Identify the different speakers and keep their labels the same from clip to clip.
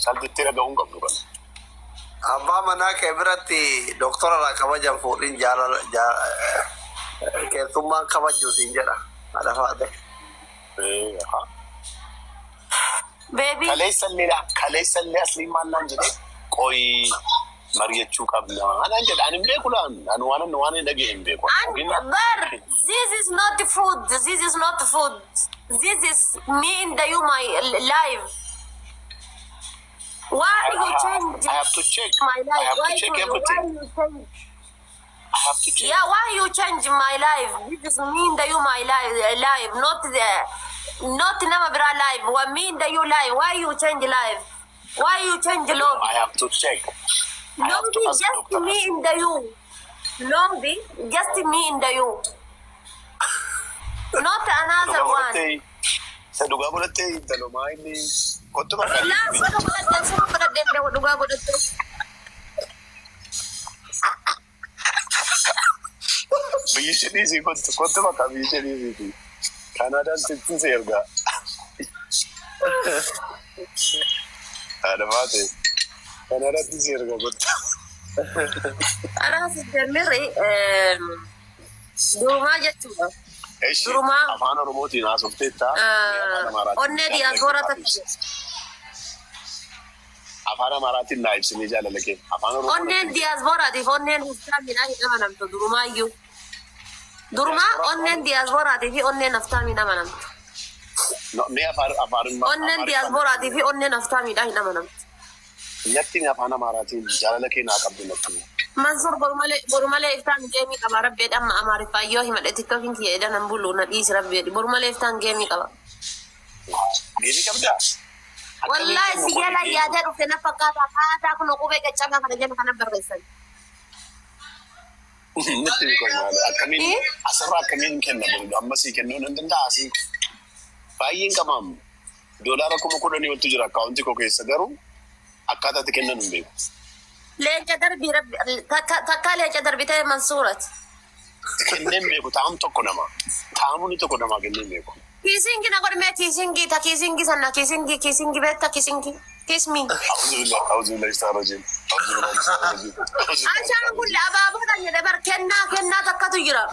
Speaker 1: Cal jettee dhaga'uu hin qabdu kana.
Speaker 2: Abbaa manaa kee biratti doktora irraa kabaja hin fuudhin jaalala jaa- keessummaan kabajju siin jedha haadha faate.
Speaker 1: Eh, aha.
Speaker 3: Baby.
Speaker 1: Kaleessallee kaleessallee asliin maal naan jedhee qoyi mari'achuu qabna naan jedhe ani hin beeku laan ani waan waan hin dhagee hin beeku.
Speaker 3: And bar, this is not food. This is not food. This is me and you, my life. Why you change
Speaker 1: I have to check.
Speaker 3: my
Speaker 1: I
Speaker 3: life?
Speaker 1: have to
Speaker 3: Why
Speaker 1: check
Speaker 3: you, why
Speaker 1: everything.
Speaker 3: you change?
Speaker 1: I have to check.
Speaker 3: Yeah, why you change my life? This is me and you, my life, life, not the, not nama bira life. What me and you life? Why you change life? Why you change love?
Speaker 1: I have to check. I have to
Speaker 3: Lobby,
Speaker 1: ask
Speaker 3: just
Speaker 1: Dr.
Speaker 3: me and you. Lobby, just me and you. Not another
Speaker 1: Dhugaa
Speaker 3: one.
Speaker 1: godhattee isa dhugaa godhattee intalomaa inni kottu bakka.
Speaker 3: Laa soba godhadhee soba godhadhee dhugaa godhattee.
Speaker 1: Biyyi ishee dhiisii kottu kottu bakka biyyi ishee dhiisiiti. Kaanaadaan sitti si ergaa. Haadha baate. Kaanaadaatti si ergaa kottu.
Speaker 3: Karaa sisteemirri durumaa jechuudha.
Speaker 1: Eshi
Speaker 3: Durumaa.
Speaker 1: afaan Oromootiin haasofteetta. Afaan Amaaraatiin
Speaker 3: Onnee diyaaspooraa takka.
Speaker 1: Afaan Amaaraatiin naa ibsinee jaalala kee. Afaan Oromoo
Speaker 3: Onneen diyaaspooraatiif onneen haftaamiidhaan hin amanamtu durumaayyuu. Durumaa onneen diyaaspooraatiif fi onneen haftaamiin amanamtu.
Speaker 1: No, mee afaan afaan
Speaker 3: Onneen diyaaspooraatiif fi onneen haftaamiidhaan hin amanamtu.
Speaker 1: Natti afaan Amaaraatiin jaalala kee naa qabdu natti.
Speaker 3: Mansuur boru malee iftaan geemii qaba rabbeedha amma Amaariffaa yoo himadhe TikTokiin kiyya edha nan bulu na dhiisi rabbeedhi boru malee iftaan geemii qaba.
Speaker 1: Geemii qabdaa?
Speaker 3: Wallaahi si jala yaadee dhufte na fakkaata haataa kun qubee caccabaa kana jala kana barreessan.
Speaker 1: Natti ni qoy maali? Akkamiin asirraa akkamiin kenna boru amma sii kennuu nan danda'a asii. Baay'een qabaam. Doolaara 10,000 oltu jira akkaawuntii koo keessa garuu akkaataa itti kennan hin beeku.
Speaker 3: Leenca darbii rabbi takka takka leenca darbii ta'e Mansuurati.
Speaker 1: Kennee hin beeku taa'am tokko nama. Taa'amuni tokko namaa kennee hin beeku.
Speaker 3: Kissing na godhime kissing ta kissing sanna kissing kissing beekta kissing kiss me.
Speaker 1: Auzubillah, auzubillah istaan rajim. Auzubillah istaan rajim.
Speaker 3: Ashaan kun abaaboodhaan jedhe bar kennaa kennaa takkatu jira.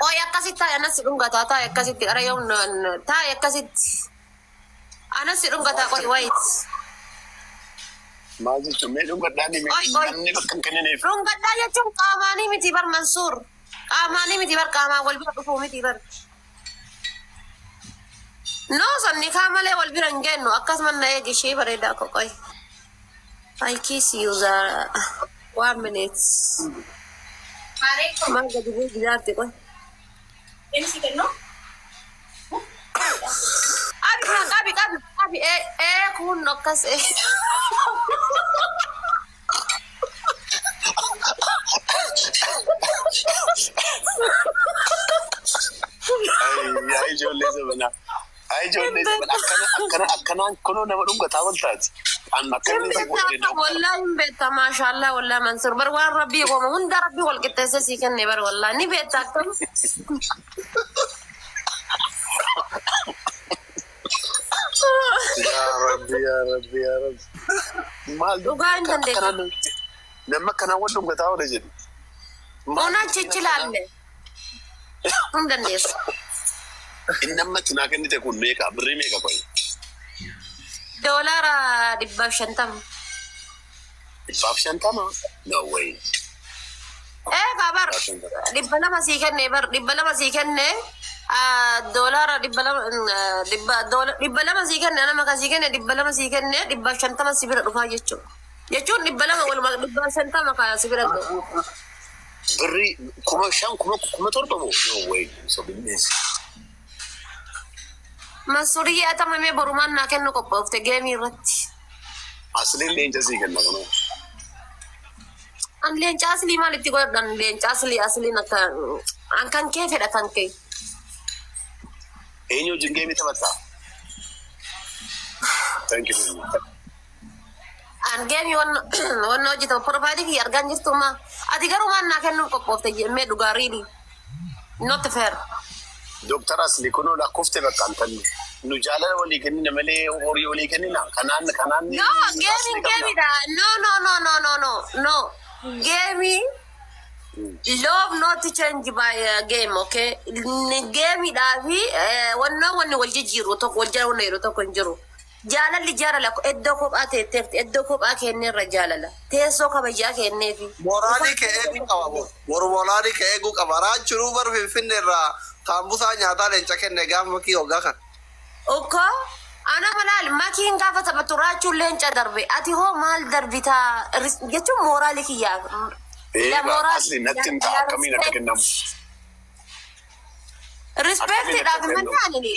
Speaker 3: Ooy akkasitti taa'e anas si dhungataa taa'e akkasitti ara yoo taa'e akkasitti. Anas si dhungataa qoy wait.
Speaker 1: Maal jechuun mee dhungadhaan
Speaker 3: Oi, oi.
Speaker 1: namni bakka hin kennineef.
Speaker 3: Dhungadhaa jechuun qaamaanii miti bar Mansuur. Qaamaanii miti bar qaamaan wal bira dhufuu miti bar. No sanni kaa malee wal bira hin geennu akkasuma na eegi ishee bareedaa qoqoy. I kiss you the one minute. Maal gadi bu'uu didaatti qoy. Qabi qabi qabi qabi ee ee kun akkas ee.
Speaker 1: Yaa ijoollee zamanaa. Yaa ijoollee zamanaa akkana akkana akkanaan kunoo nama dhungataa wal taati. An
Speaker 3: Hin
Speaker 1: akkamiin si godhe
Speaker 3: beektaa wallahi hin beektaa maashaallah wallahi Mansuur bar waan rabbii qooma hunda rabbii wal qixxeessee sii kenne bar wallahi ni beektaa akkam.
Speaker 1: Yaa Rabbi yaa Rabbi yaa Rabbi. Maal
Speaker 3: Dhugaa hin dandeessu.
Speaker 1: akkanaan namni akkanaan wal dhungataa oole jedhu.
Speaker 3: Ona chichilaalle hin dandeessu.
Speaker 1: Inni amma itti naa kennite kun meeqa? Birrii meeqa qoyi?
Speaker 3: Doolaara 150.
Speaker 1: 150? No way.
Speaker 3: Ee kaa bar 200 sii kenne bar 200 sii kenne doolaara 200 dhibba 200 sii kenne nama kan sii kenne 200 sii kenne 150 si bira dhufaa jechuudha. Jechuun 200 walumaa 150 kaa si bira gahu.
Speaker 1: Birrii 5,000 7,000 moo? No way. Sobinnees.
Speaker 3: Mansuuriyyee atamamee borumaan naa kennu qophoofte geemii irratti.
Speaker 1: Asliin leenca sii kenna kunoo.
Speaker 3: An leenca aslii maal itti godhadhan leenca aslii asliin akka an kan kee fedha kan kee.
Speaker 1: Eenyu wajjin geemii taphattaa? Thank you very much.
Speaker 3: An geemii wanna hojjetamu profile kiyya argaan jirtu maa ati garuu maal naa kennuuf qophoofte jemmee dhugaa really not fair.
Speaker 1: Dooktar Asli kunoo lakkoofte bakka antalli. Nu jaalala walii kennina malee horii walii kennina. Kanaan
Speaker 3: No, gameiin gameiidha. No, no, no, no, no, no, no. Game love not change by game, okay? Gameiidhaa fi wannoo wanni wal jijjiiru tokko wal jala wanna yeroo tokko hin jiru. Jaalalli jaalala iddoo kophaa teetteefti, iddoo kophaa kenneerra jaalala. Teessoo kabajaa kenneefi.
Speaker 2: Moraalii kee eeguu qaba boru. Boru moraalii kee eeguu qaba. Raachuruu bar Finfinne irraa saambusaa nyaataa leenca kenne gaafa makii hoggaa kan.
Speaker 3: Ukko ana malaal makiin gaafa taphatu raachuun leenca darbe, ati hoo maal darbitaa jechuun mooraalii kiyyaa.
Speaker 1: Eega asli natti hin ta'a, akkamiin akka kennamu.
Speaker 3: Respectiidhaaf malee ani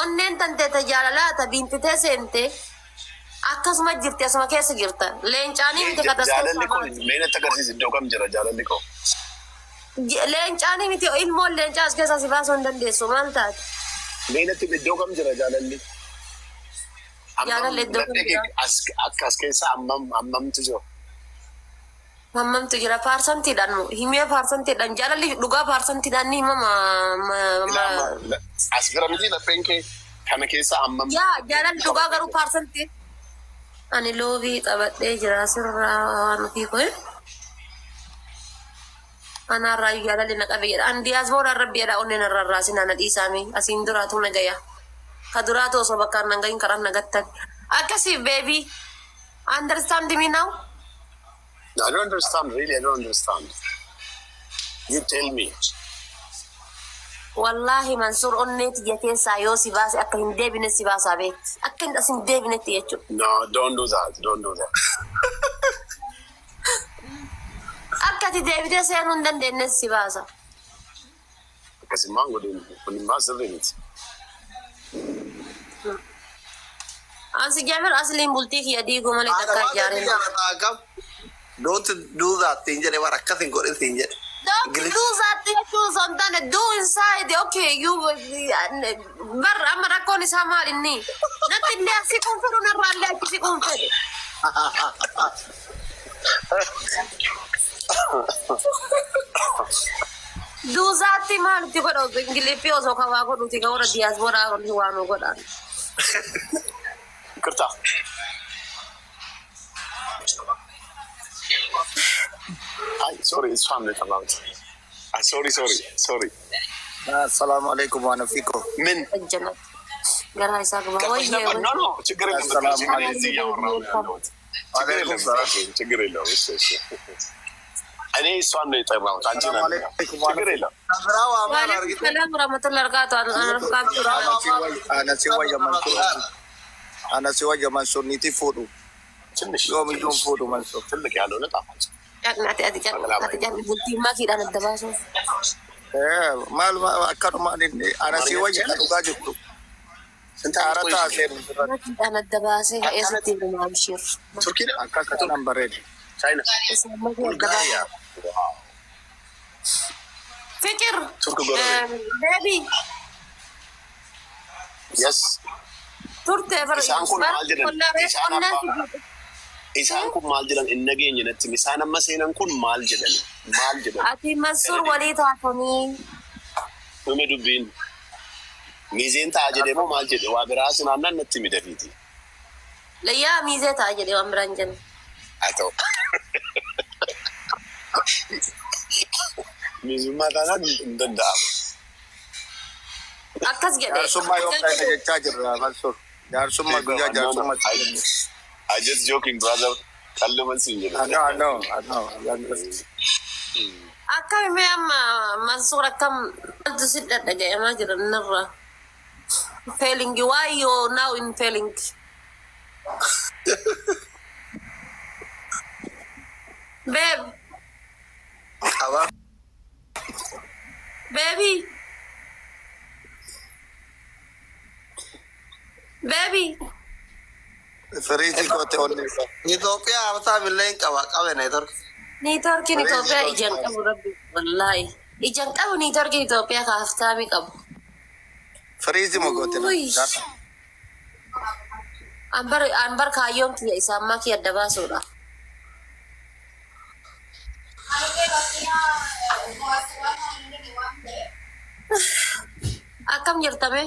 Speaker 3: onneen tantee ta jaalalaa ta biintitee seente akkasuma jirti, asuma keessa jirta. Leencaanii miti katas.
Speaker 1: Jaalalli kun mee natti agarsiisi, iddoo kam jira jaalalli koo?
Speaker 3: Leencaanii miti, ilmoon leencaa as keessaa si baasuu hin dandeessu, maal taate?
Speaker 1: Mee natti iddoo kam jira jaalalli? Hammam
Speaker 3: Jaalalli iddoo kam
Speaker 1: laphee
Speaker 3: jira?
Speaker 1: kee akka as keessa hammamtu jira?
Speaker 3: Hammamtu jira percentiidhaan moo himee percentiidhaan jaalalli dhugaa percentiidhaan ni himama.
Speaker 1: As bira miti lapheen kee kana keessa hammam?
Speaker 3: Yaa, jaalalli dhugaa garuu percentii. Ani loobii qabadhee jira asirraa waan ofii koo. Anaarraa jaalalli na qabe jedha. An diyaaspooraan rabbi jedha, onneen irraa raasin ana dhiisaame asiin duraatu na gaya. Ka duraatu osoo bakkaan nan gahin karaan na gattan. Akkasii, baby. Understand me now?
Speaker 1: I don't understand, really, I don't understand. You tell me.
Speaker 3: Wallaahi Mansuur, onnee tiyya keessaa yoo si baase akka hin deebine si baasaa beekti. Akka hin as hin deebinetti jechuudha.
Speaker 1: No, don't do that. Don't do that.
Speaker 3: Akka ati deebitee seenuu hin dandeenye si baasa.
Speaker 1: Akkasummaan godhin, kun immoo sirrii miti.
Speaker 3: Ansi jaamir asliin bultii kiyya diiguu malee
Speaker 2: Haadha
Speaker 3: takka
Speaker 2: waan
Speaker 3: ijaareen.
Speaker 2: jaalataa akkam. "Don't do that" siin jedhe bara, akkas hin godhin siin jedhe.
Speaker 3: Don't do that jechuun osoo hin taane, do inside, okay? You bar amma rakkoon isaa maal inni? Natti illee asii kun fedhu, narraa illee achi si kun fedhu. Do that maalitti godha Ingiliffii osoo kawaa godhuuti ka warra diyaasporaa waan nu godhan.
Speaker 1: ይቅርታ። አይ sorry፣ እሷን ነው የጠራሁት። አይ sorry, sorry, sorry.
Speaker 4: Assalamu alaikum waan ofiiko.
Speaker 1: ምን
Speaker 3: Ajjana garaa isaa qaba.
Speaker 1: ቀርተሽ ነበር? No, no, ችግር የለም። በቃ
Speaker 4: አሰላሙ
Speaker 1: እኔ እዚህ እያወራሁ ነው ያለሁት። ችግር የለም፣ ችግር የለውም። እሺ እሺ። እኔ እሷን ነው የጠራሁት፣ አንቺን
Speaker 4: ሰላም
Speaker 1: አይደለም።
Speaker 4: አለይኩም።
Speaker 1: ችግር የለም።
Speaker 2: Biraa waamaan
Speaker 3: Waalaikum
Speaker 2: argite.
Speaker 3: salaam warahmatullahi wabarakatuh.
Speaker 4: Ana si wayya Mansuur. Ana si wayya Mansuur, niitii fuudhu.
Speaker 1: ትንሽ
Speaker 4: Yoomiyyuu hin fuudhu Mansuur.
Speaker 1: ትልቅ ያልሆነ ጣፋጭ።
Speaker 3: Ati ati ati ati bultii makiidhaan adda baasuuf.
Speaker 4: Maal akkanumaan inni ana si wayya kan dhugaa jirtu.
Speaker 1: ስንት ዓመት
Speaker 4: Haara
Speaker 1: ቆየሽ?
Speaker 4: taasee irratti
Speaker 3: Makiidhaan adda baasee eessatti himu abshir.
Speaker 1: ቱርኪ ነው?
Speaker 4: Akkas kanan bareeda.
Speaker 1: ቻይና፣ ቡልጋሪያ፣
Speaker 3: ፍቅር
Speaker 1: ቱርክ ጎረቤት።
Speaker 3: Baby.
Speaker 1: Yes.
Speaker 3: Turte bara.
Speaker 1: Isaan kun maal jedhan? Isaan abbaa isaan kun maal jedhan? Hin nageenye natti. Isaan amma seenan kun maal jedhan? Maal jedhan?
Speaker 3: Ati Mansuur walii taatanii.
Speaker 1: Dhume dubbiin. Miizeen ta'a jedhee moo maal jedhe? Waa biraa sinaannaan natti midafiiti.
Speaker 3: Layyaa miizee ta'a jedhee, waan biraan jenna.
Speaker 1: Haa ta'u. Miizummaa taanaan hin danda'amu.
Speaker 3: Akkas jedhe.
Speaker 4: Jaarsummaa yoom ta'e jechaa jirra Mansuur. Jaarsummaa guyyaa jaarsummaa.
Speaker 1: I just joking, brother. Qalluman siin jedhe.
Speaker 4: I know, I know, I know.
Speaker 3: Akkam mee amma Mansuur, akkam maaltu si dhadhagayamaa jira narra? Feeling, why you now in feeling? Babe,
Speaker 2: Qaba.
Speaker 3: baby. Baby.
Speaker 4: Firiitii goote onni isaa.
Speaker 2: Itoophiyaa habataa illee hin qaba qabe network.
Speaker 3: Networkiin Itoophiyaa ijaan qabu rabbi wallaahi. Ijaan qabu networkiin Itoophiyaa kaaftaamii qabu.
Speaker 4: Firiitii moo goote?
Speaker 3: Uy. Ambar kaayyoon kiyya isaa ammaa kiyya adda baasuudha. Akkam jirtame?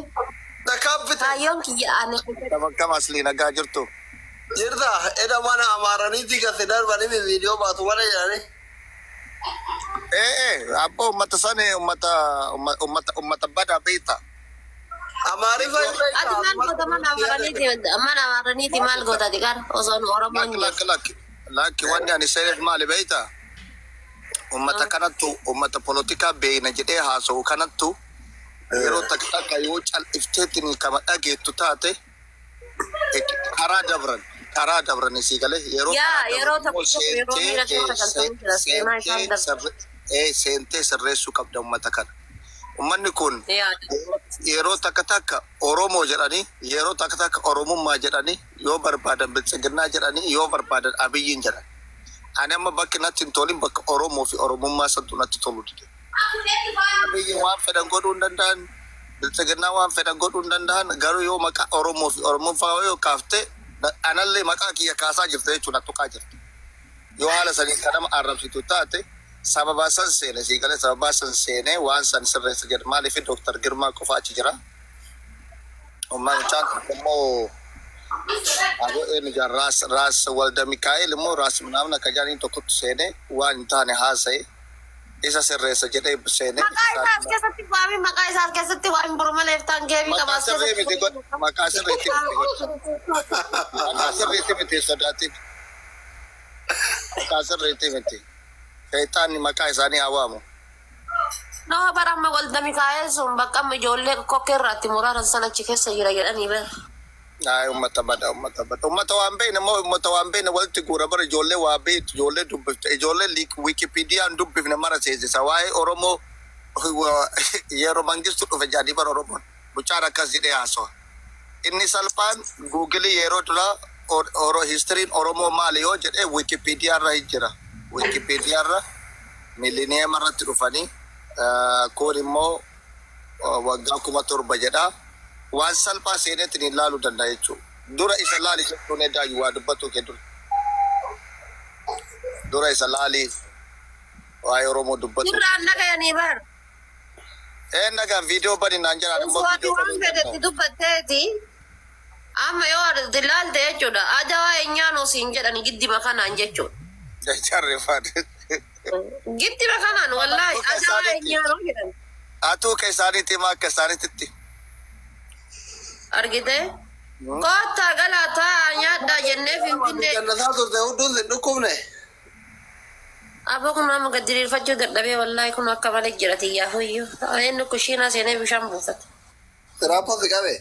Speaker 2: Kaapite.
Speaker 3: Kaayyoon kiyya ani.
Speaker 4: Akkam asli nagaa jirtu.
Speaker 2: Jirta eda mana amaaraniiti gasi darbanii viidiyoo baatu mana jedhanii.
Speaker 4: Ee abbo ummata sani ummata ummata ummata badaa beekta.
Speaker 2: Amaarifa hin
Speaker 3: Ati maal goota mana amaaraniiti mana amaaraniiti maal goota ati qara osoo nu Oromoon
Speaker 4: Lakki
Speaker 3: jiru.
Speaker 4: lakki lakki lakki wanni ani seereef maali beekta? Ummata kanattu ummata polotikaa beeyna jedhee haasa'u kanattu yeroo takka takka yoo cal'ifteetiin kama dhageettu taate karaa dabran isii galee yeroo
Speaker 3: Yaa
Speaker 4: karaa
Speaker 3: yeroo
Speaker 4: dabran
Speaker 3: tokko
Speaker 4: immoo
Speaker 3: tokko yeroo miira
Speaker 4: seentee
Speaker 3: keessa galtamu jira seenaa isaan
Speaker 4: seentee
Speaker 3: darbu.
Speaker 4: seentee sirreessuu qabda ummata kana. Ummanni kun
Speaker 3: Yaa
Speaker 4: yeroo takka takka Oromoo jedhanii, yeroo takka takka Oromummaa jedhanii, yoo barbaadan Biltsiginnaa jedhanii, yoo barbaadan Abiyyiin jedhan. Ani amma bakki natti hin tolin bakka Oromoo fi Oromummaa santu natti tolu dide. Abiyyiin waan fedhan godhuu hin danda'an, Biltsiginnaa waan fedhan godhuu hin danda'an, garuu yoo maqaa Oromoo fi Oromummaa yoo kaaftee anallee maqaa kiyya kaasaa jirte jechuudha, tuqaa jirte. Yoo haala saniin kan nama arrabsitu taate sababa san seene sii galee sababa san seenee waan san sirreessa jedhe. Maaliif Dooktar Girmaa qofa achi jira. Ummaan mucaan tokko immoo aboo eenyu jaa Raas Raas Walda Mikaa'el immoo Raas Manaamna akka jedhaniin tokkotti seenee waan hin taane haasa'e isa sirreessa jedhee seenee.
Speaker 3: Maqaa isaa as keessatti waami, maqaa isaa as keessatti waami, boru malee iftaan geebii qaba
Speaker 4: Maqaa
Speaker 3: as
Speaker 4: sirrii miti
Speaker 3: keessatti.
Speaker 4: godhe, maqaa sirriitti miti godhe, maqaa sirriitti miti sodaatin, maqaa sirriitti miti, seexaanni maqaa isaanii haa waamu.
Speaker 3: No bara amma Walda Mikaa'el sun bakka amma ijoollee kokkee irraatti muraaran sana achi keessa jira jedhanii bara.
Speaker 4: Ay, ummata bada, ummata bada. Ummata waan beekne immoo ummata waan beekne walitti guura bara ijoollee waa beektu, ijoollee dubbifte, ijoollee Wikipidiyaan dubbifne mara seensisa. Waa'ee Oromoo yeroo Mangistu dhufe jedhanii bara Oromoon mucaan akkas jedhee haasawa. Inni salphaan Googilii yeroo duraa historyn Oromoo maali yoo jedhee Wikipidiyaa irra hin jira. Wikipidiyaa irra millennium irratti dhufanii kun immoo waggaa 7,000 jedha. Waan salphaa seeneetiin ilaaluu danda'a jechuudha. Dura isa laali jechuun edaa waa dubbatu kee dura. Dura isa laali waa'ee Oromoo dubbatu.
Speaker 3: Irraan nagayanii bar.
Speaker 4: Ee nagaan viidiyoo bani naan jedhaan immoo
Speaker 3: Uswaati
Speaker 4: viidiyoo
Speaker 3: waan
Speaker 4: bani.
Speaker 3: fedhetti dubbatteeti. Amma yoo ati ilaalte jechuudha. Adawaa eenyaan siin jedhan giddima kanaan jechuudha.
Speaker 4: Jarrifaadhe.
Speaker 3: Giddima kanaan wallaahi
Speaker 4: Akka
Speaker 3: adawaa
Speaker 4: isaaniitti.
Speaker 3: eenyaan jedhan.
Speaker 4: Atuu akka isaaniitti himaa akka isaaniitti.
Speaker 3: Argite? Koottaa galaa taa'aa nyaadhaa jennee Finfinnee.
Speaker 2: Jannataa turte hunduu sin dhukkubne.
Speaker 3: Aboo kun nama gad diriirfachuu dadhabee wallaahi kun akka malee jira xiyyaafuu. Inni kushiinaa seenee bishaan buufate.
Speaker 2: Siraappo si qabe.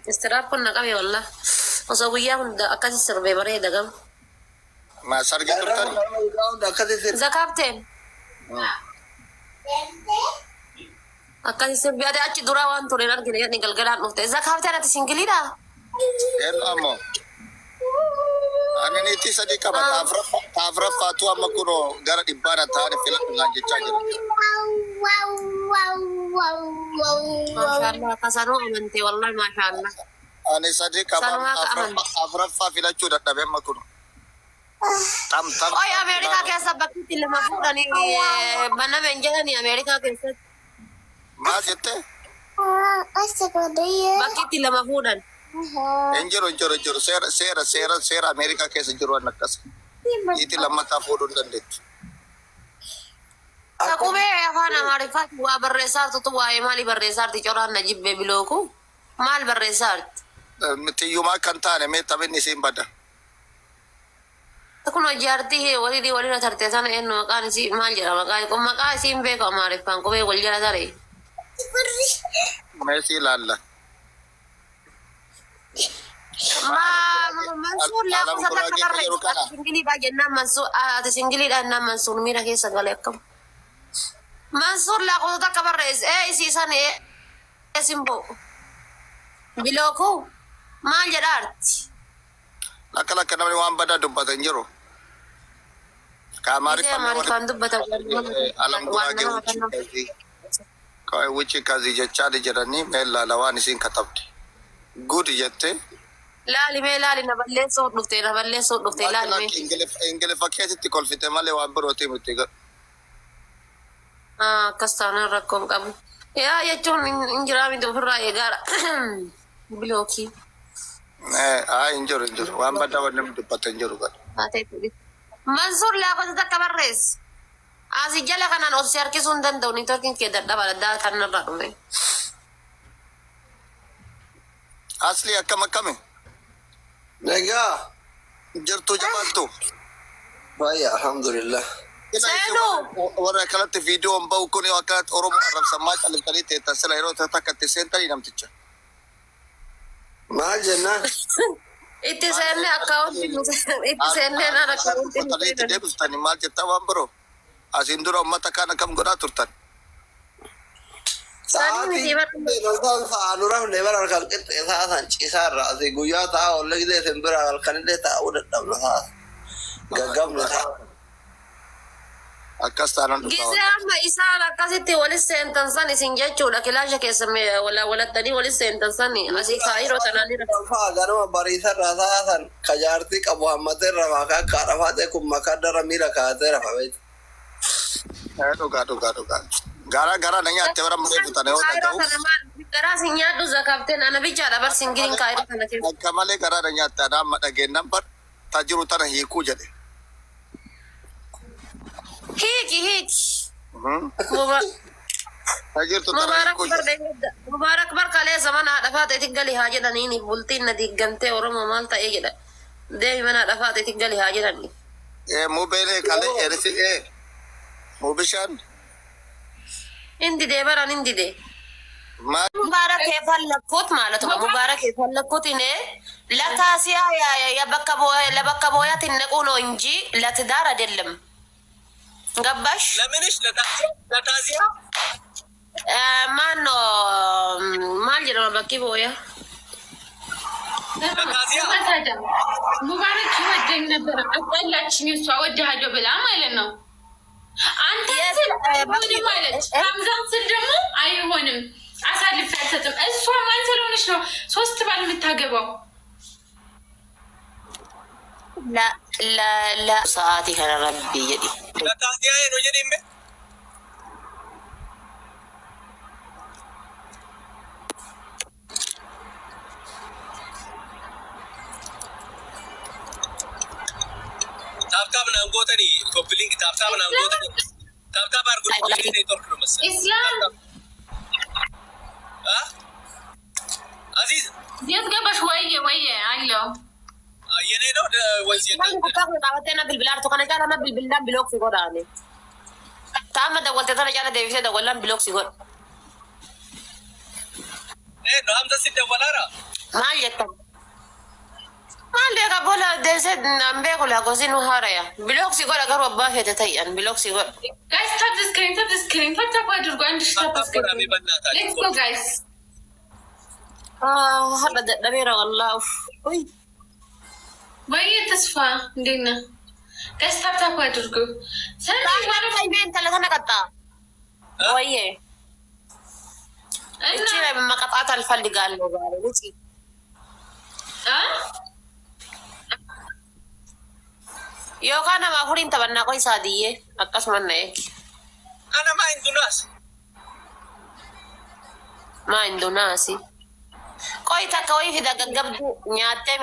Speaker 3: Istiraappoon na qabe wallaahi. Osoo guyyaa hunda akkasi sirbee bareeda gama.
Speaker 4: Maa sargi turtan?
Speaker 2: Hunda akkasi sirbe.
Speaker 3: The captain. Akkasi sirbee ati achi duraa waan ture hin argine jedhani galgalaan dhufte. The captain ati singleiidha?
Speaker 4: Eenyu ammoo? Ani niitii sadii qaba. Taafraffaatu amma kunoo gara dhibbaana ta'anii filadhu naan jechaa jira.
Speaker 3: Maashaallah kasanuu amante wallahi maashaallah.
Speaker 4: Ani sadii qaba.
Speaker 3: Sanumaa ka amante.
Speaker 4: Afraffaa filachuu dadhabe amma kun. Tam tam.
Speaker 3: Oy Ameerikaa keessa bakki itti lama fuudhanii baname hin jedhanii Ameerikaa keessatti.
Speaker 4: Maal jettee?
Speaker 3: Bakki itti lama fuudhan.
Speaker 4: Hin jiru, hin jiru, hin jiru. Seera seera seera seera Ameerikaa keessa jiru waan akkas. Niitii lammataa fuudhuu hin dandeettu.
Speaker 3: Qubee afaan Amaariffaatti waa barreessaartutu waa'ee maalii barreessaarti coraan na jibbee bilooku maal barreessaarti?
Speaker 4: Tiyyumaa kan taane mee taphni isiin bada.
Speaker 3: Kun jaartii walii walirra tarte sana eenyu maqaan isii maal jedha maqaan kun maqaa isiin beeku Amaariffaan qubee wal jala tare.
Speaker 4: Mee sii ilaalla.
Speaker 3: Mansuur lakkoofsa takka barreessu ati singleiidha jennaan Mansuur ati singleiidha jennaan Mansuur miira keessa gale akkam. Mansuur lakkoofsa takka barreesse ee isii san ee simboo. Bilooku maal jedhaarti?
Speaker 4: Lakka lakka namni waan badaa dubbata hin jiru. Ka
Speaker 3: Gisee
Speaker 4: Amaariffaan
Speaker 3: Amaariffaan dubbata
Speaker 4: alam
Speaker 3: waan
Speaker 4: guraagee
Speaker 3: nama
Speaker 4: wuchi
Speaker 3: kan
Speaker 4: kazii. Wuchi kazii jechaadhi jedhanii mee ilaala waan isiin katabde. Good jettee.
Speaker 3: Laali mee laali na balleessuu dhufte na balleessuu dhufte
Speaker 4: Lakki
Speaker 3: laali mee.
Speaker 4: lakki Ingiliffa keessatti kolfite malee waan birootii miti.
Speaker 3: Akkas taanaan rakkoo hin qabu. Yaa jechuun hin jiraa miti ofirraa eegaara. Bilookii.
Speaker 4: Haa, hin jiru, hin jiru. Waan badaa wanni namni dubbate hin jiru gad.
Speaker 3: Mansuur, lakkoofsa takka barreessi. Asii jala kanaan ol si harkisuu hin danda'u. Networkiin kee dadhaba daataan irraa dhume.
Speaker 4: Asli, akkam akkami?
Speaker 2: Nagaa.
Speaker 4: Jirtu, jabaattu?
Speaker 2: Fayya, alhamdulillah.
Speaker 3: Seenuu.
Speaker 4: Warra akkanatti viidiyoon bahu kun yoo akkanatti Oromoo arrabsammaa calliftanii teettan, sila yeroo takka itti seentanii namticha.
Speaker 2: Maal jennaan?
Speaker 3: Itti seennee akkaawuntii itti seennee naan akkaawuntii
Speaker 4: Uffatanii itti deebistanii maal jettaa waan biroo? Asiin dura uummata kaan akkam godhaa turtan?
Speaker 3: Sanii miti bara.
Speaker 2: Sa'aatii sa'a nu rafne bara halkan qixxee sa'a san ciisaa irraa asii guyyaa ta'a olle gisee isin bira halkanillee taa'uu dadhabna, sa'a gaggabna sa'a.
Speaker 4: Akkas taanaan dhugaa.
Speaker 3: Gisee amma isaan akkasitti walis seentan san isin jechuudha, kilaasha keessa walattanii walis seentan san asii kaayiroo tanaan irra.
Speaker 2: Fa'a ganama bariisarraa sa'a san kajaartii qabu hammatee rafaa kan akka rafaa ta'e kun makaa dara miila kaa'atee rafa beektu.
Speaker 4: Dhugaa, dhugaa, dhugaa. Garaa garaa na nyaatte bara malee futane yoo
Speaker 3: Kaayiroo
Speaker 4: dhaga'u.
Speaker 3: tana maal garaa sin nyaadhu zakaafteen ana bichaadha bar singiriin kaayiroo tana keessa.
Speaker 4: Akka malee garaa na nyaatte, anaa amma dhageennan bar ta jiru tana hiikuu jedhe.
Speaker 3: Hiiki, hiiki.
Speaker 4: Ta jirtu tana
Speaker 3: Mubaarak
Speaker 4: hiikuu
Speaker 3: bar
Speaker 4: jedhe.
Speaker 3: Mubaarak bar kalee mana haadha faateetti gali haa jedhaniini, bultiin na diiggamtee Oromoo maal ta'ee jedha. Deemi mana haadha faateetti gali haa jedhani.
Speaker 4: Mubeelee kalee erisi mubishaan.
Speaker 3: Indidee baran indidee.
Speaker 4: Maal?
Speaker 3: ሙባረክ የፈለግኩት ማለት ነው። ሙባረክ የፈለግኩት እኔ ለታሲያ ለበካ ቦያ ትነቁ ነው እንጂ ለትዳር አይደለም። ገባሽ?
Speaker 5: ለምንሽ ለታዚያ?
Speaker 3: ማን ነው maal jedhama bakki booya?
Speaker 5: ለታዚያ።
Speaker 6: ሙባረክ ይወደኝ ነበር። አጣላችኝ። እሷ እወድሃለሁ ብላ ማለት ነው። አንተ ስል አይሆንም አለች። ሀምዛን ስል ደግሞ አይሆንም፣ አሳልፌ አልሰጥም። እሷ ማን ስለሆነች ነው ሶስት ባል የምታገባው?
Speaker 3: لا لا لا sa'aatii kana rabbii jedhi.
Speaker 5: ለታዚያ ነው jedhime. Tap tap naan gootanii, copy link tap tap naan gootanii, tap tap አድርጉ። ኔትወርክ ነው መሰለኝ።
Speaker 6: ኢስላም።
Speaker 5: አ አዚዝ።
Speaker 6: የት ገባሽ? ወየ ወየ አለው።
Speaker 5: የኔ ነው ወይስ
Speaker 3: Namni guddaa kun qabattee na bilbilaartu kana caala na bilbilaan block si godhaani. Taama dawwalte tana caala deebisee dawwallaan block si godha.
Speaker 5: ነው ሀምዛ ሲደወላራ?
Speaker 3: Maal jettan? Maal beeka bola deebisee naan beeku lakkoofsi nu haaraya. Block si godha garuu abbaa feete ta'i'an block si godha.
Speaker 6: Guys, tap screen, tap screen, tap tap አድርጉ። 1000 tap screen። Let's go, guys.
Speaker 3: Hadha dadhabeera wallaa uff. Uy.
Speaker 6: ወየ ተስፋ እንዴት ነህ? Guys, tap tap አድርጉ። ሰሚ ማለት
Speaker 3: Intala tana qaxxaa. Wayyee.
Speaker 6: እና
Speaker 3: እቺ መቀጣት አልፈልጋለሁ ዛሬ ውጪ።
Speaker 6: አ
Speaker 3: Yookaan nama afuriin taphannaa qoy saadiyyee akkasuma na eegi.
Speaker 5: አነማ ኢንዱናስ።
Speaker 3: Maa hindunaasi. Qoy takka wayii fida gaggabduu nyaattee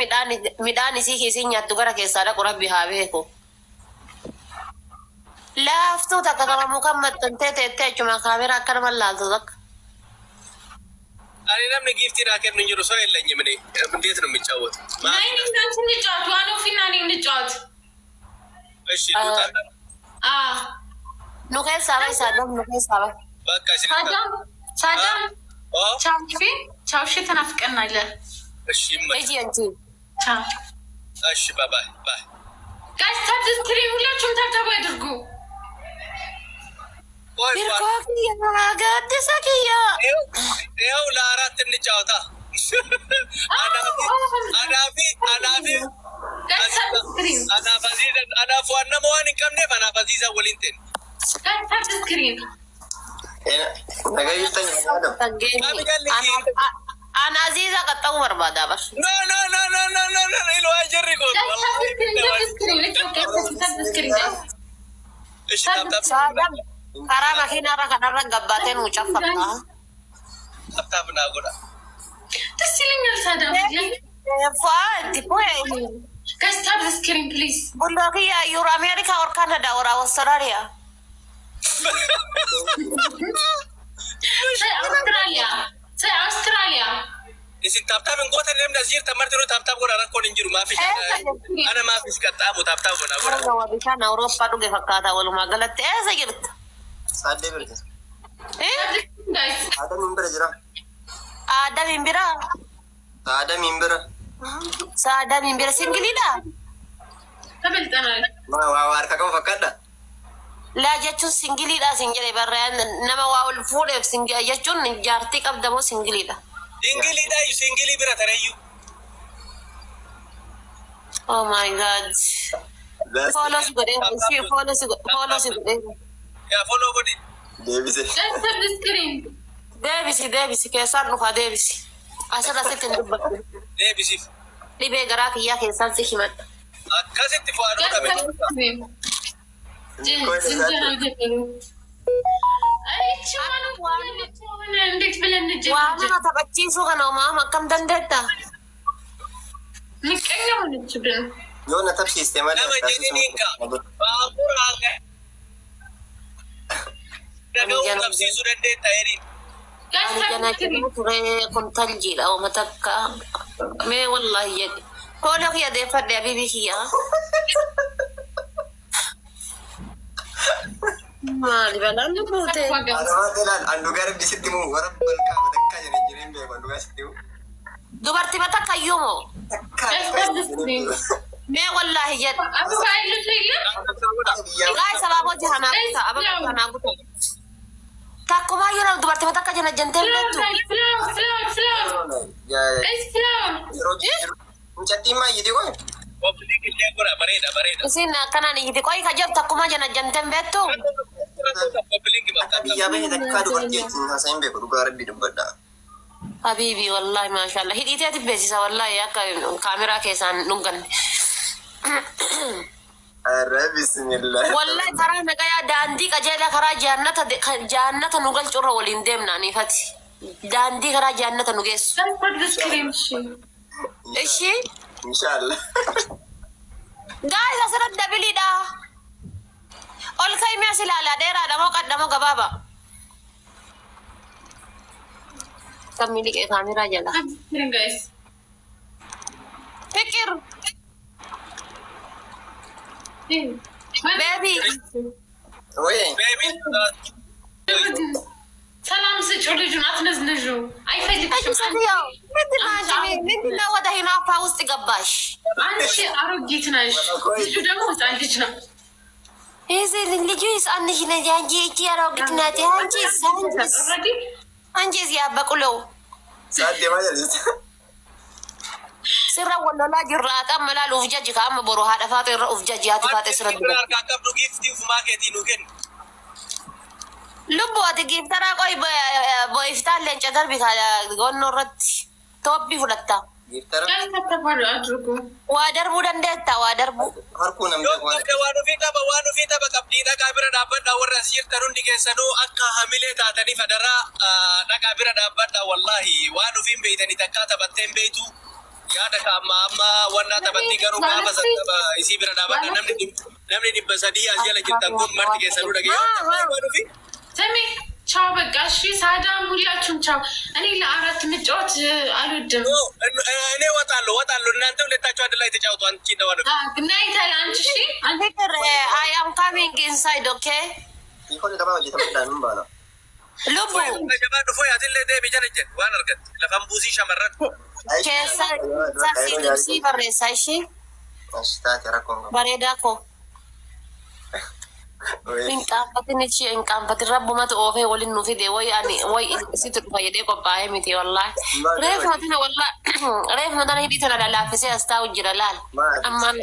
Speaker 3: midhaan isii kiisii nyaattu gara keessaa dhaqu rabbi haa beeku. Laaftuu takka kama muka maxxantee teettee achuma kaameraa akka nama laaltu takka.
Speaker 5: እኔ namni giiftii naa kennu hin jiru, ሰው የለኝም። እኔ እንዴት ነው የሚጫወት?
Speaker 6: ናይ እናንተ እንጫወት። ዋኖፊና እኔ እንጫወት።
Speaker 5: እሺ ልውጣና
Speaker 6: አ
Speaker 3: Nu keessaa bahi saadam, nu keessaa bahi.
Speaker 5: በቃ እሺ ልውጣ።
Speaker 6: ሳዳም ሳዳም።
Speaker 5: ኦ።
Speaker 6: ቻው ፊ ቻው። እሺ ተናፍቀናለህ።
Speaker 5: እሺ ይመችህ።
Speaker 3: Iji anchi.
Speaker 6: ቻው።
Speaker 5: እሺ bye bye bye።
Speaker 6: Guys, tap screen፣ ሁላችሁም tap tap አድርጉ።
Speaker 5: ቆይ ቆይ፣
Speaker 3: Hirkoo kiyya gaaddisa kiyya.
Speaker 5: ይኸው ለአራት እንጫወታ። Anaafi anaafi
Speaker 6: Guys, tap screen.
Speaker 5: Anaaf Aziizan, anaaf waan nama waan hin qabneef anaaf Aziizan waliin ta'e.
Speaker 6: Guys, tap screen.
Speaker 2: Nagaa jirtan yaadam.
Speaker 3: Ana Aziiza qaxxa'uu barbaada bar.
Speaker 5: No, no, no, no, no, no, no, iluu ajirri gootu.
Speaker 6: Guys, tap screen, tap screen. Let's go, guys, tap screen, guys.
Speaker 5: እሺ tap tap.
Speaker 3: Saadam karaa makiinaarra kanarra gabbaatee nu caffatta.
Speaker 5: Tap tap naa godha.
Speaker 6: ደስ ይለኛል። ሳዳም
Speaker 3: Fuad,
Speaker 6: Guys, tap the screen, please.
Speaker 3: Bulloo kiyya, you're America or Canada or Australia?
Speaker 6: Say Australia. Say Australia.
Speaker 5: Isin tap tap hin gootan. Namni as jirtan martinuu tap tap godha. Rakkoon hin jiru. Maafis ana maafis qaxxaamu tap tap godha godha.
Speaker 3: Warra bishaan Awurooppaa dhuge fakkaata walumaa galatti. Eessa jirta?
Speaker 7: Saaddee bira jira.
Speaker 3: Eh?
Speaker 6: Tap the screen, guys.
Speaker 7: Aadamiin bira jira.
Speaker 3: Aadamiin bira?
Speaker 7: Aadamiin bira.
Speaker 3: Saadamiin bira singleiidha?
Speaker 6: ተበልጠናል።
Speaker 7: Waa waa harka qabu fakkaadha.
Speaker 3: Laa jechuun singleiidha sin jedhe barreeyaan nama waa ol fuudheef single jechuun jaartii qabda moo singleiidha?
Speaker 5: Singleiidha, single bira tareeyyuu.
Speaker 3: Oh my God. Follow si godhee, si follow si godhee, follow si godhee.
Speaker 5: Yaa follow godhi.
Speaker 7: Deebise.
Speaker 6: Guys, tap the screen.
Speaker 3: Deebisi, deebisi, keessaan dhufa, deebisi. Asirra sitti hin dubbadhu.
Speaker 5: Deebisiif.
Speaker 3: Dhibee garaa kiyyaa keessaan si himadha.
Speaker 5: Akkasitti fo'aa
Speaker 6: Guys,
Speaker 5: dhabe.
Speaker 6: tap the screen. ዝንጀሮ ጀምሩ። ይቺ ማለት እንዴት ብለን እንጀምር?
Speaker 3: Waa nama taphachiisuu kana uumaama akkam dandeetta?
Speaker 6: ምቀኛ ሆነችብን።
Speaker 7: Yoo na tapsiiste malee.
Speaker 5: Nama jedhiniin ka baabura dhaga'uu qabsiisuu dandeetta jedhiin.
Speaker 6: Guys,
Speaker 3: Ani
Speaker 6: tap
Speaker 3: jana
Speaker 6: the screen.
Speaker 3: jedhu ture kun taljiidha ooma takka. Mee wallahi jedhe. Follow kiyya deeffadhe, abibii kiyya. Maali balaan nu buute?
Speaker 7: Adama ilaal an dhugaa rabbi sitti muu warra balqaa takkaa jedhan jireen beeku an dhugaa sitti muu.
Speaker 3: Dubartii takka iyyuu moo?
Speaker 7: Takkaa.
Speaker 6: Guys, tap the screen.
Speaker 3: Mee wallahi jedhe.
Speaker 6: አበባ ያለው ሰው የለም?
Speaker 3: Guys, abaaboo jahanaa guuta, abaaboo jahanaa guuta. Takkumaayyuu nama dubartii takka jana jantee
Speaker 6: Flower,
Speaker 3: beektu.
Speaker 6: guys, flower, flower, flower. Guys, flower.
Speaker 7: Yeroo jijjiiru. Mucattiin maayyiti qoy.
Speaker 5: Obboleettii ishee godha, bareeda bareeda.
Speaker 3: Isin akkanaan iyyiti qoy ka jedhu takkuma jana janteen beektu.
Speaker 5: Obboleettii
Speaker 7: Akka biyyaa bahe takkaa dubartii wajjin haasa'in beeku dhugaa rabbi dubbadha.
Speaker 3: Habiibi, wallahi maashaallah hidhiiteeti beeksisa, wallahi akka kaameraa keessaan dhunganne.
Speaker 7: Arra bismillah.
Speaker 3: Wallahi karaa nagayaa, daandii qajeelaa, karaa jaannata jaannata nu galchurra waliin deemna aniifati. Daandii karaa jaannata nu geessu.
Speaker 6: Guys, tap the screen. እሺ።
Speaker 3: Ishi.
Speaker 7: Inshallah.
Speaker 3: Guys, asirratti doubleiidha. Ol ka'imee as ilaalaa, dheeraadha moo qadha moo gabaaba? Kan miliqee kaameraa jala.
Speaker 6: Tap the screen, guys.
Speaker 3: Fikir. Baby.
Speaker 7: Wayii.
Speaker 5: Baby.
Speaker 6: ሰላም ስጪው ልጁን፣ አትነዝንዡ። አይፈልግሽም።
Speaker 3: ሴትዮ ምንድን ነው አንቺ? ምንድን ነው ወደ ሂናፋ ውስጥ ገባሽ?
Speaker 6: አንቺ አሮጊት ነሽ፣ ልጁ ደግሞ ህፃን ልጅ ነው።
Speaker 3: ይህ ልጁ ህፃን ልጅ ነች። አንቺ እቺ አሮጊት ናት። አንቺስ አንቺስ
Speaker 6: Already
Speaker 3: አንቺስ ያበቁለው
Speaker 7: Saaddee maal jedhiste?
Speaker 3: Sirra wallolaa jirra qaama laalu uf jaji kaama boru haadha faatu irra uf jaji haati faate sirra
Speaker 5: Wanti harkaa qabdu giiftii ufumaa keetii nu kennu.
Speaker 3: Lubbu ati giftaraa qoy boiftaan leenca darbi gonnoo irratti toopbii fudhatta.
Speaker 7: Giftara
Speaker 6: Guys, tap tap አድርጉ።
Speaker 3: Waa darbuu dandeetta, waa darbuu.
Speaker 7: harkuu namni
Speaker 5: Yoo
Speaker 7: waan
Speaker 5: qabde waan ofii qaba, waan ofii tapha qabdii dhaqaa bira dhaabbadhaa. Warra as jirtan hundi keessanuu akka hamilee taatanii fadaraa dhaqaa bira dhaabbadhaa. Wallaahi waan ofiin beeytanii takkaa taphattee hin beeytu yaada ka amma amma wannaa taphattii garuu gaafa san tapha isii bira dhaabbadhaa. Namni 300 as jala jirtan kun marti keessanuu dhageeyyaa waan ofii.
Speaker 6: ስሚ፣ ቻው በቃ እሺ። ሳዳም ሁላችሁም ቻው። እኔ ለአራት መጫወት አልወድም።
Speaker 5: እኔ እወጣለሁ እወጣለሁ። እናንተ ሁለታችሁ አንድ ላይ ተጫወቱ። አንቺ እና ዋን ofii.
Speaker 6: ናይታል አንቺ እሺ።
Speaker 3: Fikir, I am coming inside, okay?
Speaker 7: Hiikonni taphaa hojjetamedhaan hin baana.
Speaker 3: Lubbu
Speaker 5: Jabaa dhufuu yaatillee deebi jala jedhu waan argatte lafan buusii shamarran.
Speaker 3: keessa si barreessa ishee
Speaker 7: Ashi taate rakkoon qabu.
Speaker 3: bareedaa koo. Hin qaanfatin ishee, hin qaanfatin, rabbumatu oofee waliin nu fide. Way ani way situ dhufa jedhee qophaa'ee miti wallahi. Reefuma tana, wallahi reefuma tana hidhii tana lalaafisee as taa'u jira laal. Ammaan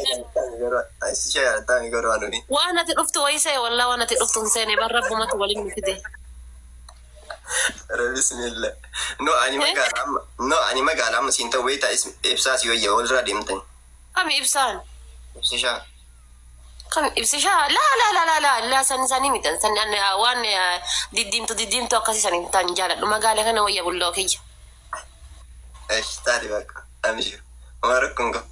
Speaker 3: waan ati dhuftu wayi see, wallahi waan ati dhuftu hin seene bar rabbumatu waliin nu fide.
Speaker 7: Bismillah. No ani magaalaa amma no ani magaalaa amma siin ta'u beektaa ibsaa si wayya walirraa deemtani.
Speaker 3: Kami ibsaan?
Speaker 7: Ibsishaa.
Speaker 3: Kan ibsishaa laa laa laa laa laa laa san sanii miti san waan diddiimtu diddiimtu akkasii san hin tan jaaladhu magaala kana wayya bulloo kiyya.
Speaker 7: Esh taati bakka. Amshir. Homaa rakkoon qabu.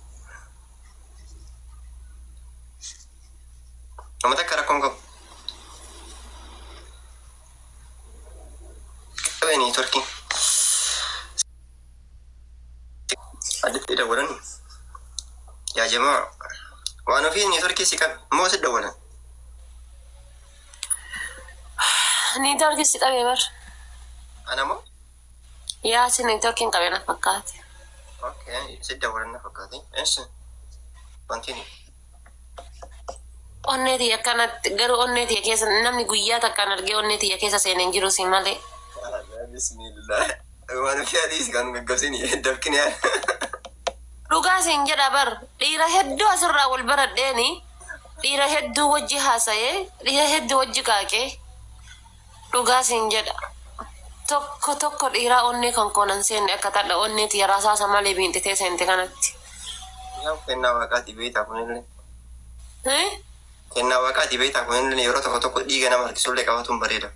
Speaker 7: Nama takka rakkoon qabu. Qabee niitworkiin. Additti dawwalan. Yaa jamaa. Waan ofii niitworkii si qabe moo si dawwalan?
Speaker 3: Niitworkii si qabee bar.
Speaker 7: Ana moo?
Speaker 3: Yaa si niitworkiin qabee na fakkaate.
Speaker 7: Okay, si dawwalan na fakkaate. Eessa? Continue.
Speaker 3: Onnee tiyya akkanatti garuu onnee tiyya keessa namni guyyaa takkaan argee onnee tiyya keessa seenee hin jiru si malee.
Speaker 7: Bismillah. Waan ofii adiis kan gaggabsini dafqini yaa.
Speaker 3: Dhugaa siin jedha bar dhiira hedduu asirraa wal baradheeni dhiira hedduu wajji haasa'ee dhiira hedduu wajji qaaqee dhugaa siin jedha. Tokko tokko dhiiraa onnee kan koonan seenne akka tadha onnee tiyya rasaasa malee biinxitee seente kanatti.
Speaker 7: Yaa kennaa waaqaati beektaa kunillee.
Speaker 3: Eh?
Speaker 7: Kennaa waaqaati beektaa kunillee yeroo tokko tokko dhiiga nama harkisullee qabatuun bareeda.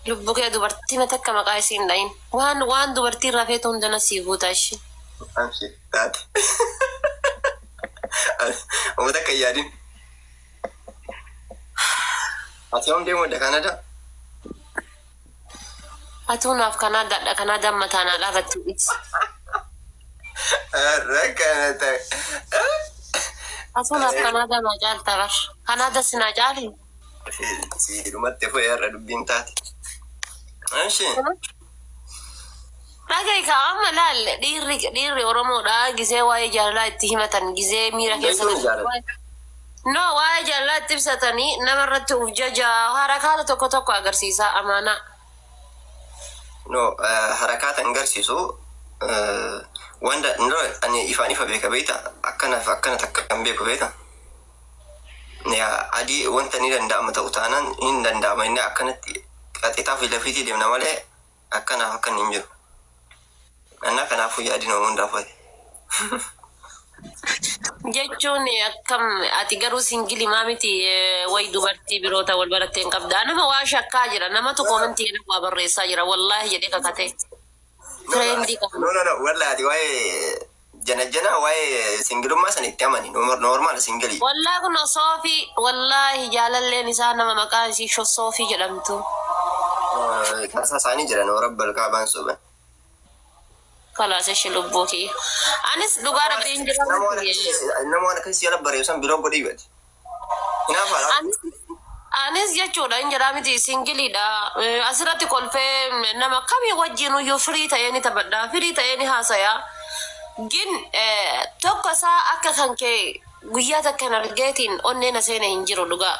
Speaker 3: Lubbuu kee dubartii mata akka maqaa isii hin dhayin. Waan waan dubartii irraa feetu hundana sii guutaa ishee.
Speaker 7: Amshir taate. Uummata akka hin yaadin. Ati yoom deemuu dha Kaanadaa?
Speaker 3: Atuu naaf Kanaadaadha Kanaadaan mataa naa dhaabattu dhis.
Speaker 7: Rakkana ta'e.
Speaker 3: Atuu naaf Kanaadaa naa caalta bar. Kanaada si naa caali.
Speaker 7: Si dhumatti fu'ee har'a dubbiin taate. Eshi.
Speaker 3: Dhaga'i kaa amma laal dhiirri dhiirri Oromoodha gisee waa'ee jaalalaa itti himatan gisee miira keessa
Speaker 7: Beekuun jaalala.
Speaker 3: No waa'ee jaalalaa itti ibsatanii nama irratti uf jajaa harakaata tokko tokko agarsiisa amaanaa.
Speaker 7: No harakaata hin garsiisu. Wanda no ani ifaan ifa beeka beekta akkanaaf akkana takka kan beeku beekta. Yaa adii wanta ni danda'ama ta'u taanaan hin danda'ama inni akkanatti qaxxitaa fi lafiitii deemna malee akkanaaf akkan hin jiru. Annaa kanaafuu yaadin nama hundaaf ati.
Speaker 3: Jechuun akkam ati garuu singili maa miti way dubartii biroota wal barattee hin qabda. Nama waa shakkaa jira namatu koomentii jedhu waa barreessaa jira wallaahi jedhee kakatee. Friendii qaba.
Speaker 7: No, no, no, wallahi ati waa'ee jana jana waa'ee singilummaa san itti amani normal singilii.
Speaker 3: Wallaahi kun Soofii wallaahi jaalalleen isaa nama maqaan isii Soofii jedhamtu.
Speaker 7: Tasaa isaanii jiran rabbal kaabaan soban.
Speaker 3: Kalaas ishee lubbuu kiyya. Anis dhugaa rabbiin jira.
Speaker 7: Nama waan akkasii jala bareessan biroo godhii bati. Hinaafaadha.
Speaker 3: Anis jechuudha hin jedhaa miti singiliidha. Asirratti kolfee nama kamii wajjin iyyuu firii ta'ee ni taphadha. Firii ta'ee ni haasaya. Gin tokko isaa akka kan kee guyyaa takka hin argeetiin onnee na seene hin jiru dhugaa.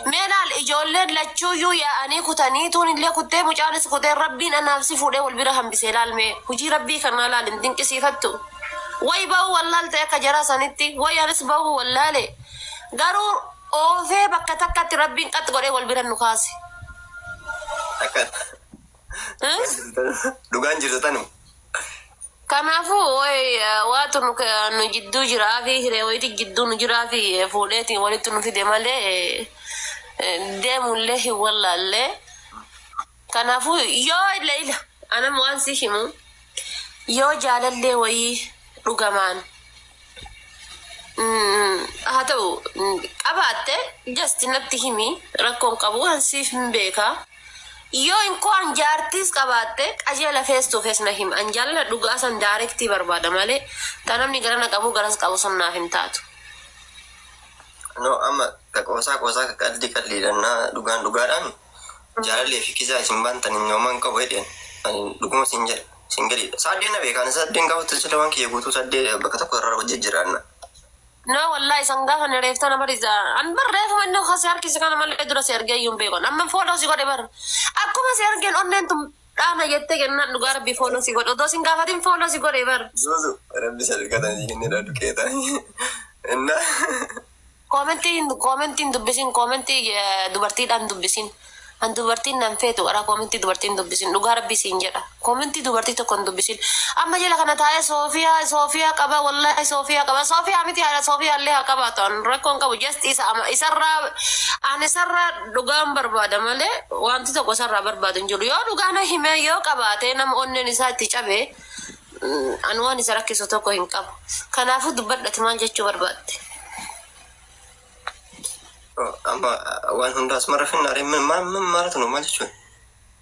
Speaker 3: Mee laal ijoolleen lachuuyyuu yaa'anii kutanii tuun illee kuttee mucaanis kutee rabbiin anaaf si fuudhee wal bira hambisee laal mee hojii rabbii kanaa laal hin dinqisiifattu. Way bahuu wallaalte akka jaraa sanitti way anis bahuu wallaale. Garuu oofee bakka takkatti rabbiin qax godhee wal bira nu kaase.
Speaker 7: Akka
Speaker 3: Eh?
Speaker 7: dhugaan jirtu tanu.
Speaker 3: Kanaafuu way waatu nu jidduu jiraa fi hiree wayiiti jidduu nu jiraa fi fuudheetiin walitti nu fide malee deemullee hin wallaallee. Kanaafuu yoo ila ila anam waan si himu yoo jaalallee wayii dhugamaan haa ta'u qabaatte just natti himi rakkoon qabu waan siif hin beekaa. Yoo inkoo an jaartiis qabaatte qajeela face to face na him an jaalala dhugaa san directii barbaada malee ta namni garana qabu garas qabu sun naaf hin taatu.
Speaker 7: No amma ka qoosaa qoosaa ka qaldi qalliidha dhugaan dhugaadhaan jaalallee fi kisaa isin baantan hin yooman qabu jedheen ani dhuguma sin jedha singiliidha. Saaddeen na beekaan saaddeen gaafa sila waan kiyya guutuu saaddee bakka tokko irra hojii jiraanna.
Speaker 3: No wallahi isan gaafa ni reefta nama dhiisa. An bar reefuma inni kasi harkise kana malee dura si argee iyyuu hin beekan. Amma follow si godhe bar. Akkuma si argeen onneen tun dhaana jettee kennaan dhugaa rabbii follow si godhe. Odoo sin gaafatin follow si godhe bar.
Speaker 7: Zuzu rabbi sadarkaa inni dha duqeeta. Inna
Speaker 3: Koomentiin koomentiin dubbisin koomentii dubartiidhaan dubbisin. An dubartiin nan feetu qara koomintii dubartiin dubbisin, dhugaa rabbii siin jedha. Koomintii dubartii tokko hin dubbisin. Amma jala kana taa'ee Soofiyaa, Soofiyaa qaba, wallaahi Soofiyaa qaba. Soofiyaa miti, haadha Soofiyaa illee haa qabaatu. An rakkoon qabu, just isa ama isarraa, an isarraa dhugaan barbaada malee wanti tokko isarraa barbaadu hin jiru. Yoo dhugaa na himee yoo qabaate, nama onneen isaa itti cabe, an waan isa rakkisu tokko hin qabu. Kanaafuu dubbadhati, maal jechuu barbaadde?
Speaker 7: Amma waan hundaas mara finnaaree maal maalatu nu maal jechuudha?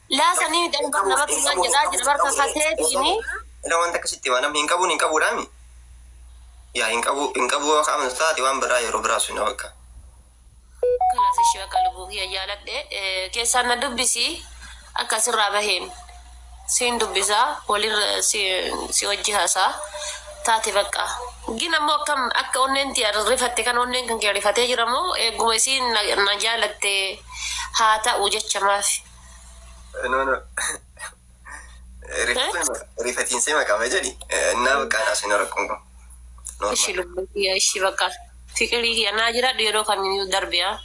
Speaker 3: Laasanii midhaan bar namatti maal jedhaa jira barka kateetiini.
Speaker 7: Ila wanta akkasitti waan namni hin qabuun hin qabuudhaami. Yaa, hin qabu, hin qabu yoo ka'aman taate, waan biraa yeroo biraa sun bakka.
Speaker 3: Kalaas ishee bakka lubbuu kiyya jaaladhe keessaan na dubbisi, akka asirraa baheen siin dubbisaa, walirra si wajji haasaa taate bakka. Gin ammoo akkam akka onneen tiya rifatte kan onneen kan kee rifatee jira moo eeguma isiin na jaalatte haa ta'u jecha maafi?
Speaker 7: No, no. Rifatiinsee maqaama jedhi. Naa bakka anaa sun rakkoon qabu.
Speaker 3: Ishi lubbuu kiyya, ishi bakka fiqirii kiyya naa jiraadhu, yeroo kamiyyuu darbe haa.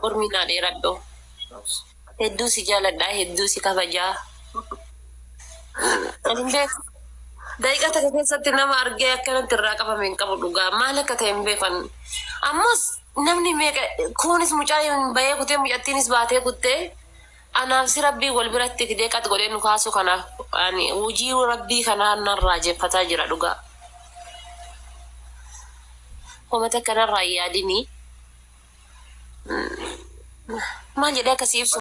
Speaker 3: Mormii naa dheeradhu. Hedduu si jaaladha, hedduu si kabajaa. Ani hin beeku. Daqiiqaa takka keessatti nama argee akkanatti irraa qabame hin qabu dhugaa. Maal akka ta'e hin beekan. Ammas namni meeqa kunis mucaa hin bahee kutee, mucattiinis baatee kuttee, anaaf si rabbii wal biratti fidee qat godhee nu kaasu, kanaaf ani hojii rabbii kanaa nan raajeffataa jira dhugaa. Homa takka narraa hin yaadinii. Maal jedhee akkasii ibsu?